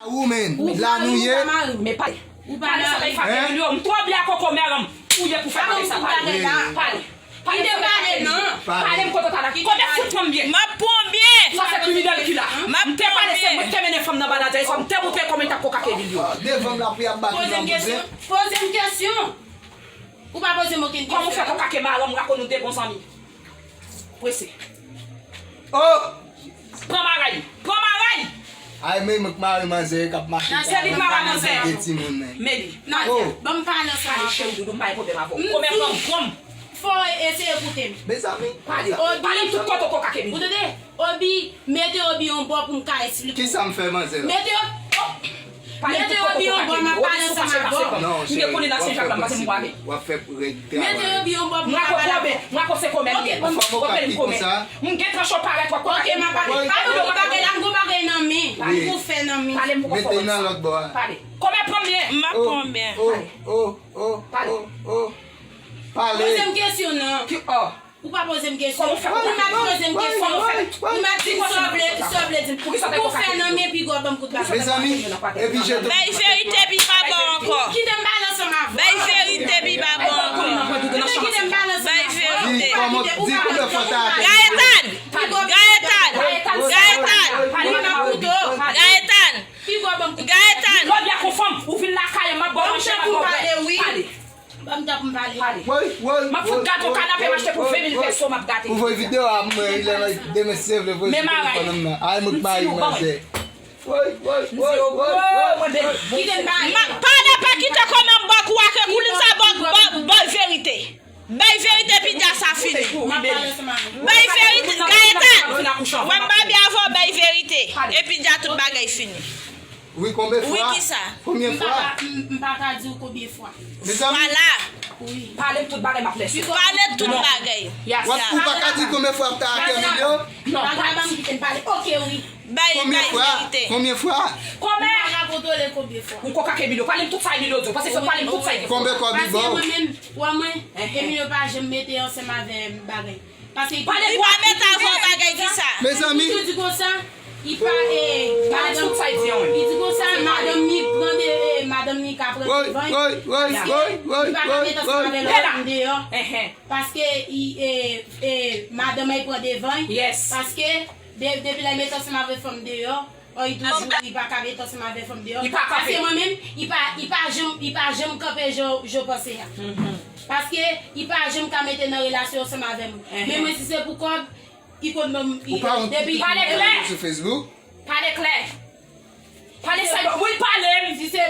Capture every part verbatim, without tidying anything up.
Ou menm, la nou ye. Men pale. Ou pale sa bay fake milyon. M twò byen a koko mè an. Ou ye pou fè pale sa pale. Pale. Pale sa bay fake milyon. Pale m kote w ta la. Kote fout pran m byen. M ap pran byen. Sa se kriminèl ki la. M ap pran byen. M te pale se mwen ki te mennen fanm nan ba Nadia e sa m te montre kòman l t ap kokake milyon. Devan m la pou y ap bat ou nan bouzen. Poze m kesyon. Ou pa poze m okenn kesyon. Kòman w fè kokake maranm, m rakonn nou de bon zanmi. Prese. Oh! Pran maray! Pran maray! Ay, men mwen k mare manzè k ap mache. Se li k mare manzè. Gen timoun men. Men li. Nadia, ban m pale ansanm avè w. Pale cheri doudou, m pa gen pwoblèm avè w. Kòmè pran m, pran m. Fò w eseye koute m. Mezanmi. Pale. Pale m tout kote w kokake milyon. Ou tande? Obi, mete Obi yon bò pou m ka esplike w. Kisa m fè manzè la? Mete Obi, oh! Mete Obi yon bò, m ap pale ansanm avè w. Non, cheri, w ap fè kòmsi w ap fè règ travay. Mete Obi yon bò pou m ka pale avè w. Mwen konse kòmè m ye. Mwen konse kòmè. M gen tranch yon parèt w ap konn. Ok, m ap pale. Pa nan tout bagay la, m gon bagay nan men. M gon fè nan men. Mete nan lòt bò a. Pale. Kòmè pran m ye. M ap pran byen. Oh, oh, oh, oh, oh. Pale. Poze m kesyon nan. Ki, oh. Ou pa poze m kesyon. Ou pa poze m kesyon. Ou pa di m sa w vle, sa w vle di m. Pou fè nan men pi gwo ban m kout bagay. Mezanmi, epi je te... Bay verite pi pa bò ankò. Kite m pale ansanm avè w. Bay verite pi pa bò ankò. Kite m pale ansanm avè w. Bay verite. Di kòman, di konbyen fwa ta atè. Gaëtan! Gaëtan! Gaëtan! Gaëtan! Gaëtan! Lòt byen konfòm, ou vin lakay mwen, m ap ba w manje, m ap ba w bwè. Pale. Ban m tan pou m pale. Pale. Woy, woy, woy. M ap fout gate w kanape m achte pou ven mil pèso, m ap gate. Ou voye videyo a mwen, lè demen si Dye vle voye sou telefòn m nan. Ay, mwen k mare manzè. Woy, woy, woy, woy, woy. Kite m pale. Pale, pa kite kòmè m bò kou ak koulin sa bò, bò, bò verite. Bay verite, epi dja sa fini. M ap pale ansanm avè w. Bay verite, Gaëtan. Wè m pa byen avè w, bay verite. Epi dja tout bagay fini. Wi, konbyen fwa? Wi, kisa? Konbyen fwa? M pa ka, m, m pa ka di w konbyen fwa. Mezanmi. Vwala. Wi. Pale m tout bagay, m ap lèse. Pale tout bagay. Yes. W ap, ou pa ka di konbyen fwa w ap ta atè milyon? Non. Bagay la ban m kite m pale. Ok, wi. Bay, bay verite. Konbyen fwa? Konbyen fwa? Kòmè? M pa ka kontwole konbyen fwa. Ou kokake milyon. Pale m tout sa Emilio di w. Pase se pale m tout sa Emilio di w. Konbyen kòb li ba w? Paske mwen menm, wè mwen, Emilio pa janm mete ansanm avè m bagay. Paske li pa met avè w bagay kisa? Mezanmi. Li toujou di konsa, li pa, eh, madanm, li di konsa, madanm li pran de, eh, madanm li ka pran devan. Woy, woy, woy, woy, woy, woy. Li pa ka met ansanm avè lòt fanm deyò. Paske, eh, eh, madanm li pran devan. Paske, de-, depi lè li met ansanm avè fanm deyò, oh, li toujou, li pa ka met ansanm avè fanm deyò. Paske mwen menm, li pa, li pa janm, li pa janm kanpe jan, jan w panse a. Paske li pa janm ka mete nan relasyon ansanm avè m. Men mwen, si se pou kòb, li konn ban m, li, depi... Ou pa wont pou pale klè sou Facebook? Pale klè. Pale sa yo. Wi, pale. Si se,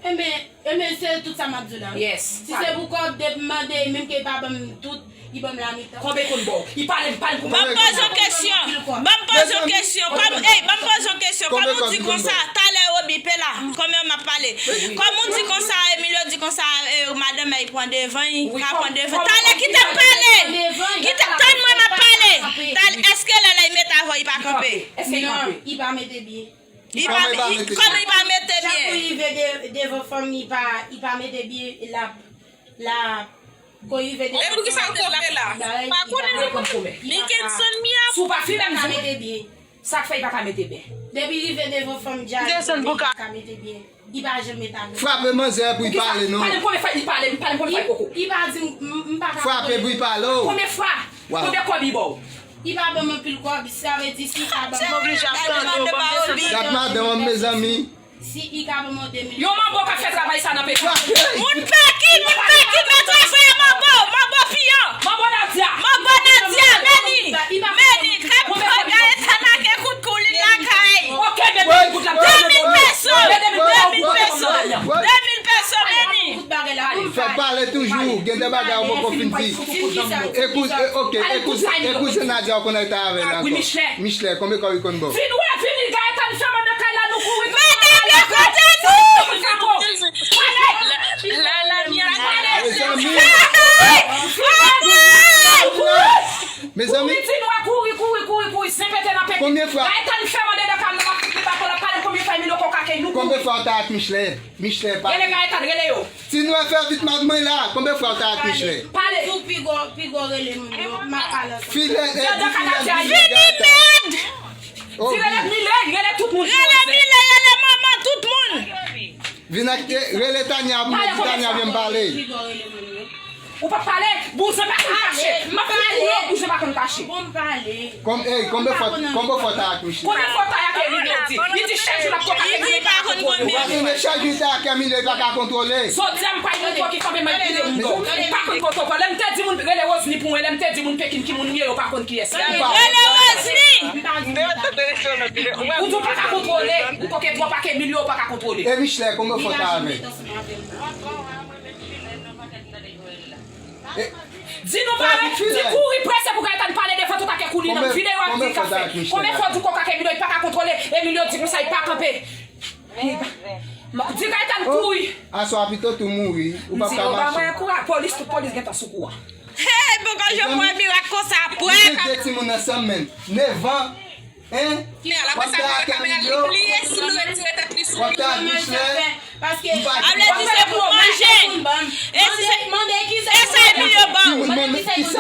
enben, enben, se tout sa m ap di w la. Yes. Si se pou kòb, depi m mande, menm ke li pa ban m tout, li ban m lamitan. Konbyen konn ba w? Li pale, li pale pou mwen. Ban m poze w kesyon. Ban m poze w kesyon. Kòm, ey, ban m poze w kesyon. Kòm ou di konsa, talè Roby pe la. Kòmè m ap pale. Kòm ou di konsa, Emilio di konsa, eh, madanm li pran devan, li ka pran devan. Talè, kite m pale. Kite, tann mwen, m ap pale. Talè, èske lè la li met avè w, li pa kanpe? Non, li pa mete byen. Li pa, kòm li pa mete byen. Chak kou li rive de-, devan fanm, li pa, li pa mete byen, l ap, l ap, kou li rive devan fanm, l ap, bagay, li pa. Pa konnen li konn kòmè. Li gen san mi ap. Si w pa fin menm jou. Li pa ka mete byen. Sa k fè li pa ka mete byen? Depi li rive devan fanm, dja li pa ka mete byen. Li pa janm met avè l. Frape manzè pou li pale non. Pale m konbyen fwa li pale, pale m konbyen fwa li poko. Li pa di m, m, m pa ka. Frape pou li pale o. Konbyen fwa? Konbyen kòb li ba w? Li pa ban m anpil kòb, sa vle di si li pa ban m. M oblije ap tande w, ban m desann. Gad madanm an, mezanmi. Si li ka ban m de mil. Yon manbo k ap fè travay sa nan peyi. Moun peki, moun peki, mèt travay manbo, manbo piyan. Manbo Nadia. Manbo Nadia, men li. Men li, kap pran Gaëtan lage kout kou li lakay. Ok, men kout la. De mil peso. De mil peso. De mil peso, men li. Fè pale toujou, gen de bagay ou poko fin di. E kouz-, e, ok, e kouzen, e kouzen Nadia ou konn al ta avè l ankò. Michelet, konbyen kòb li konn ba w? Vin wè, vini, Gaëtan fè mande kay la, nou kouri. Madanm la kote nou? Pale! Mezanmi. Mezanmi. Kouri, vin wè, kouri, kouri, kouri, kouri, zen pete nan pete. Konbyen fwa? Gaëtan fè mande nan kay la, m ap fout li baton la, pale konbyen fwa Emilio kokake nou kouri. Konbyen fwa w ta ak Michelet? Michelet, pale. Rele Gaëtan, rele yo. Ti nwè fè vit, madmwen la. Konbyen fwa w ta ak Michelet? Pale. Tou pi gwo, pi gwo rele moun yo. M ap pale ansanm. Filè, eh, di filè, di filè. Vini, mèd! Di rele Miley, rele tout moun. Rele Miley, rele manman, tout Vin ak te, rele Tania pou mwen, di Tania vin pale. Ou pa pale, bouzen pa konn kache. M ap fè pou yo, bouzen pa konn kache. Bon, m pale. Konm, ey, konbe fòt, konbe fòt a ak Michel. Konbe fòt a ak Emilio di. Li di chak jou l ap koke ak Emilio, li pa ka kontwole. Ou pa tande chak jou l ta ak Emilio, li pa ka kontwole. Jodi a m pa yon moun ki kanpe m ap kite moun dò. Ou pa konn kontwole. Lè m te di moun rele Rosny pou mwen, lè m te di moun Pekin ki moun li ye, yo pa konn kiyès li ye. Rele Rosny! Ou di w pa ka kontwole. Ou koke twòp ak Emilio, ou pa ka kontwole. E Michel, konbe fòt a avè l. Di nou bagay, di kouri prese pou Gaëtan pale devan tout ak kouri nan videyo ap di l ka fè. Konbyen fwa w di w koke ak Emilio, li pa ka kontwole, Emilio di konsa, li pa kanpe. Di Gaëtan kouri. Aswè a pito tou mouri, ou p ap ka mache. Di yo ba mwen kouraj, polis, tout polis gentan sou kou a. Hey, poko janm wè mirak konsa, pwè. Ou gen de timoun ansanm, men. Nèf an, Hein? W ap ta ak Emilio? W ap ta ak Michel? Ap vle di se pou manje. E si se, e sa Emilio ba w?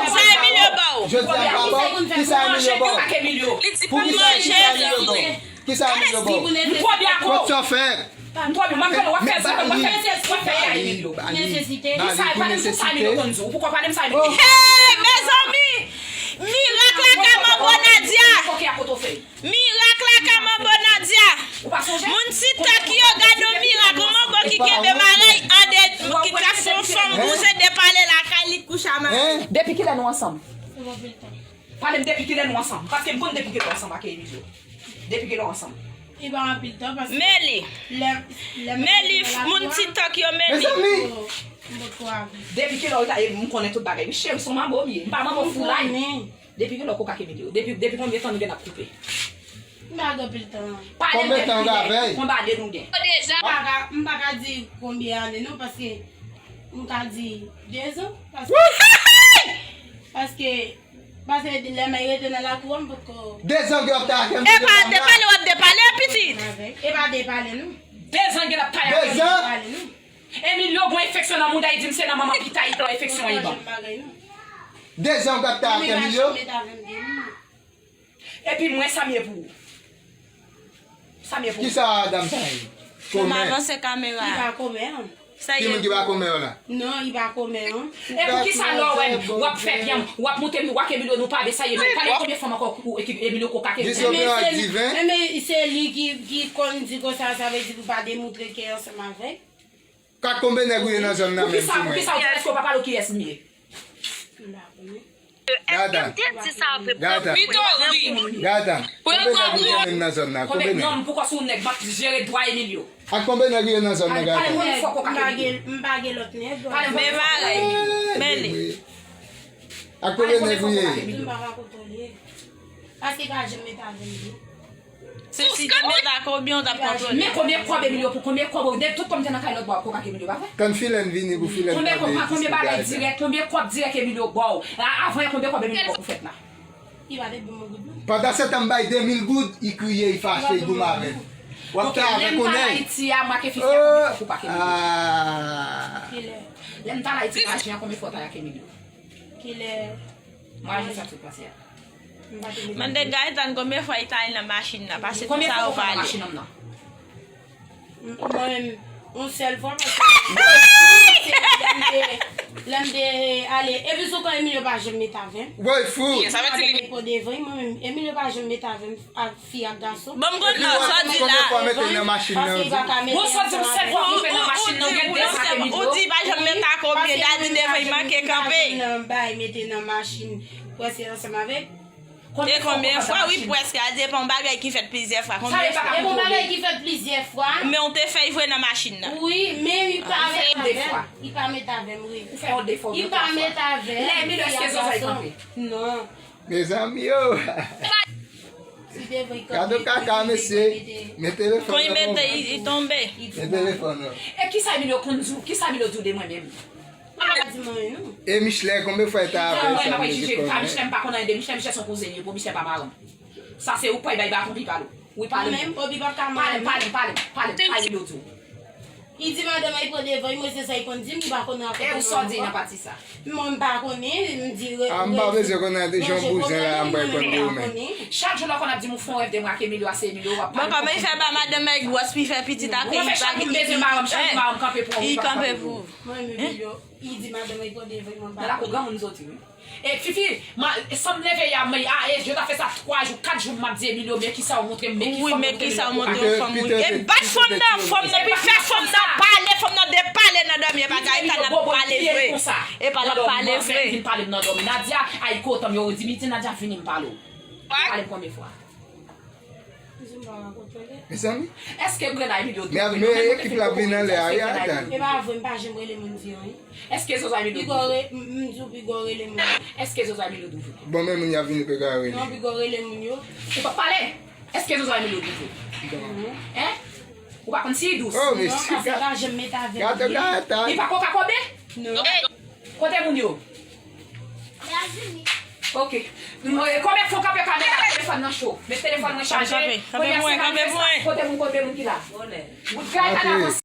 Sa Emilio ba w? Jodi a m pa ba w? Kisa Emilio ba w? Pou manje. Kisa Emilio ba w? Kot sa w fè? M twò byen, m ap fè, w ap fè sa, w ap fè, w ap fè Emilio. Nesesite. Kisa, pale m sou sa Emilio konn di w. Poukò pale m sa Emilio konn di w. Hey, mezanmi! Mirak la ka manbo Nadia! Koke a kote w fè. Mirak la ka manbo Nadia! Ou pa sonje? Moun TikTok yo, gade yon mirak, yon manbo ki kenbe marèy an de, ki ka fè yon fanm bouzen depale lakay li kouche a marèy. Depi kilè nou ansanm? Pale m depi kilè nou ansanm. Paske m konn depi kilè w ansanm ak Emilio. Depi kilè w ansanm? Li pa anpil tan paske Meli. Lè, lè Meli, moun TikTok yo, Meli. Mezanmi! Depi kilè w ta, e, m konnen tout bagay. Wi, cheri, se yon manbo m ye. M pa manbo foulay. Depi kilè w koke ak Emilio? Depi, depi konbyen tan nou gen n ap koupe? M pa gen anpil tan. Pale m depi kilè? Konbyen tan w gen? Konbyen ane nou gen? M pa ka, m pa ka di konbyen ane non, paske m ka di dezan, paske, paske Paske lè m rete nan lakou a, m potko. Dezan gen w ap ta ak Emilio. E pa depale w ap depale, pitit. E pa depale, non. Dezan gen l ap ta ak Emilio. Dezan? Emilio gen enfeksyon nan mouda, li di m se nan manman pita li pran enfeksyon an, li ban. Dezan w ap ta ak Emilio. Epi mwen, sa m ye pou ou? Sa m ye pou ou? Kisa dam sa ye? Komè. Avanse kamera. Li pa komè an. Ki moun ki pa komè yo la? Non, li pa komè an. E poukisa lè w wè w ap fè byen, w ap monte, w ak Emilio, nou pa byen, sa ye, men pale konbyen fanm ankò ou, ou, Emilio koke ak Emilio? Enben se li ki, ki konn di konsa, sa vle di pou pa demontre ke ansanm avèk. Ka konbyen nèg ou ye nan zòn nan menm pou mwen? Poukisa, poukisa ou di èske w pa pale w kiyès m ye? M pa konnen. Gada. Gada. Gada. Konbyen nèg ou ye menm nan zòn nan? Konbyen nèg? Non, poukò se yon nèg m ap jere dwa Emilio. Ak konbyen nèg ou ye nan zòn nan, Gada? Pale m fò koke ak Emilio. M pa gen, m pa gen lòt nèg. Pale m fò koke ak Emilio. Ak konbyen nèg ou ye? M pa ka kontwole. Paske pa janm met avè m tou. Se si te met ak oubyen w t ap kontwole. Men konbyen kòb Emilio pou konbyen kòb, de tout kòb m te nan kay lòt bò ap koke ak Emilio, pa vre? Tann Filèn vini pou Filèn tande. Konbyen kòb, konbyen bagay dirèk, konbyen kòb dirèk Emilio ba w? A, avan yè konbyen kòb Emilio ba w pou fèt la? Li pa te ban mwen goud non. Pandan se tan m bay de mil goud, li kriye, li fache, li goumen avè m. W ap ta avè konnen. Lè m t al Ayiti a, m ak Fifi a konbyen fwa pou pa ak Emilio? Kilè? Lè m t al Ayiti mwa jen an, konbyen fwa w t al ak Emilio? Kilè? Mwa jen sa k sot pase a. Mande Gaëtan konbyen fwa li t al nan machin nan, pase tout sa yo pale. Konbyen fwa w t al nan machin nan? Mwen menm, yon sèl fwa, paske lè m te, lè m te ale, epi sou kan Emilio pa janm met avè m. Woy, fou! Sa vle di li pou devan, mwen menm, Emilio pa janm met avè m. Ak fi ak gason. Bon, m konn non, sa w di la. Konbyen fwa mete nan machin nan, di? Bon, sa w di m sèl fwa pou fè nan machin nan, ou gen de fwa ke li di. Ou di pa janm met ak oubyen daddy devan, li manke kanpe. Bay mete nan machin, prèske ansanm avèk. E konbyen fwa, wi, prèske, a depann bagay ki fèt plizyè fwa. Konbyen fwa? E bon bagay ki fèt plizyè fwa. Men ou te fè l vre nan machin nan. Wi, men li pa met avè m. Li pa met avè m, wi. Li pa met avè m. Lè Emilio eske zozo li kanpe? Non. Mezanmi yo. Gade kaka, mesye. Men telefòn nan. Kon li mete, li, li tonbe. Men telefòn nan. E kisa Emilio konn di w? Kisa Emilio di w de mwen menm? Li pa di mwen anyen non. E Michel, konbyen fwa li ta avè w? Mwen, mwen pa jije, pa Michel, m pa konn anyen de Michel, Michel se yon kouzen li ye, pou Michel pa paran m. Sa se ou k pral bay baton pou l pale w. Wi, pale m. Mwen menm, Obi p ap ka mare m. Pale m, pale m, pale m, pale m, pale m, Emilio di w. Li di madanm an, li pran devan, li, mwen se sa li konn di m, li pa konn rakonte m ankò. E ou sa w di nan pati sa? Mwen m pa konnen, m di re-, Ah, m pa bezwen konnen de jan bouzen la, m pa konn de ou menm. Chak jou lè w konn ap di m ou fè yon rèv de mwen ak Emilio, a se Emilio w ap pale. Bon, kòman li fè ba madanm nan gwòs, pi fè pitit ak li pa ki, ki, ki, eh, li kanpe pou ou, li kanpe pou ou. Mwen, Emilio, li di madanm an, li pran devan, mwen m pa konnen. Nan lakou granmoun soti, wi. E Fifi, ma, san m leve ya, mwen, a, e, yo ta fè sa twa jou, kat jou, m ap di Emilio, men kisa w montre m, men ki fanm ou montre m, men ki fanm ou. E bat fanm nan, fanm nan, pi fè fanm nan pale, fanm nan depale nan dòmi, e pa Gaëtan n ap pale vre. E pa n ap pale vre. Vin pale m nan dòmi. Nadia, ay, kotan m yo, di m, di Nadia, vini m pale w. Pale m konbyen fwa? Mezanmi. Èske grenn Emilio doub? Men ekip la ap vin anlè a, wi, atann. E pa vre, m pa janm rele moun di anyen. Èske Zozo Emilio doub? Piga w re-, m, m di w piga w rele moun. Èske Zozo Emilio doub? Bon, men moun y ap vini piga w rele. Non, piga w rele moun yo. Ou p ap pale? Èske Zozo Emilio doub? Hein? Ou pa konn si dous? Oh, mesye. Non, sa pa janm met avèk li. Gade, gade. Li pa koka kobe? Non. Kote moun yo? Ok. Konbyen fwa w kanpe kamera? Telefòn nan cho. Met telefòn mwen chaje. Kanpe, kanpe mwen, kanpe mwen. Kote moun, kote moun ki la? Bout gay, ta avanse.